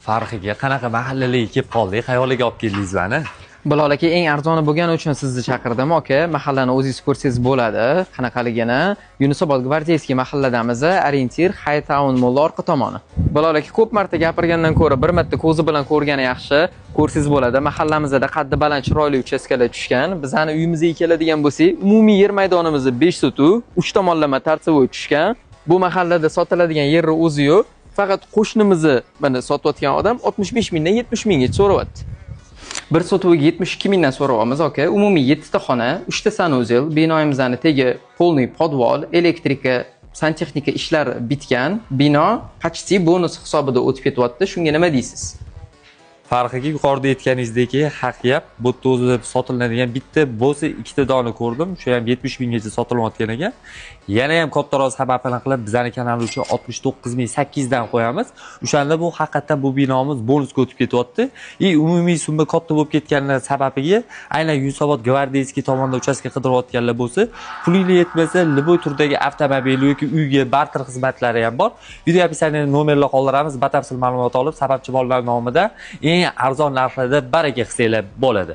Farruh aka, qanaqa mahallalarga kelib qoldik? Xayoliga olib keldingiz mani. Bilol aka, eng arzoni bo'lgani uchun sizni chaqirdim, aka. Mahallani o'zingiz ko'rsangiz bo'ladi, qanaqaligini. Yunusobod Gvardeyskiy mahalladamiz, ориентир Hightown Mall orqa tomoni. Bilol aka, ko'p marta gapirgandan ko'ra bir marta ko'zi bilan ko'rgani yaxshi. Ko'rsangiz bo'ladi. Mahallamizda qaddi baland, chiroyli uchastkalar tushgan. Bizani uyimizga keladigan bo'lsak, umumiy yer maydonimiz 5 sotix, 3 tomonlama торцевой tushgan. Bu mahallada sotiladigan yerni o'zi yo'q. Faqat qo'shnimizni mana sotayotgan odam 65 mingdan 70 minggacha so'rayapti. Bir sotuviga 72 mingdan so'rayapmiz, aka. Umumiy 7 ta xona, 3 ta санузел, binoyimizni tegi полный podval, электрика, santexnika ishlari bitgan. Bino почти bonus hisobida o'tib ketyapti. Shunga nima deysiz? Farruh aka, yuqorida aytganingizdek, haq gap. Bu yerda o'zi sotilinadigan bitta bo'lsa, ikkita dona ko'rdim. Shu ham 70 minggacha sotilayotgan ekan. Yana ham kattaroq sababini qilib, bizani kanal uchun 69 800 dan qo'yamiz. O'shanda bu haqiqatdan bu binomiz bonusga o'tib ketyapti. И umumiy summa katta bo'lib ketgani sababiga aynan Yunusobod Gvardeyskiy tomonda uchastka qidirayotganlar bo'lsa, pulinglar yetmasa, любой turdagi avtomobil yoki uyga barter xizmatlari ham bor. Video описание nomerlar qoldiramiz. Batafsil ma'lumot olib, sababchi bolalar nomida eng arzon narxlarda baraka qilsanglar bo'ladi.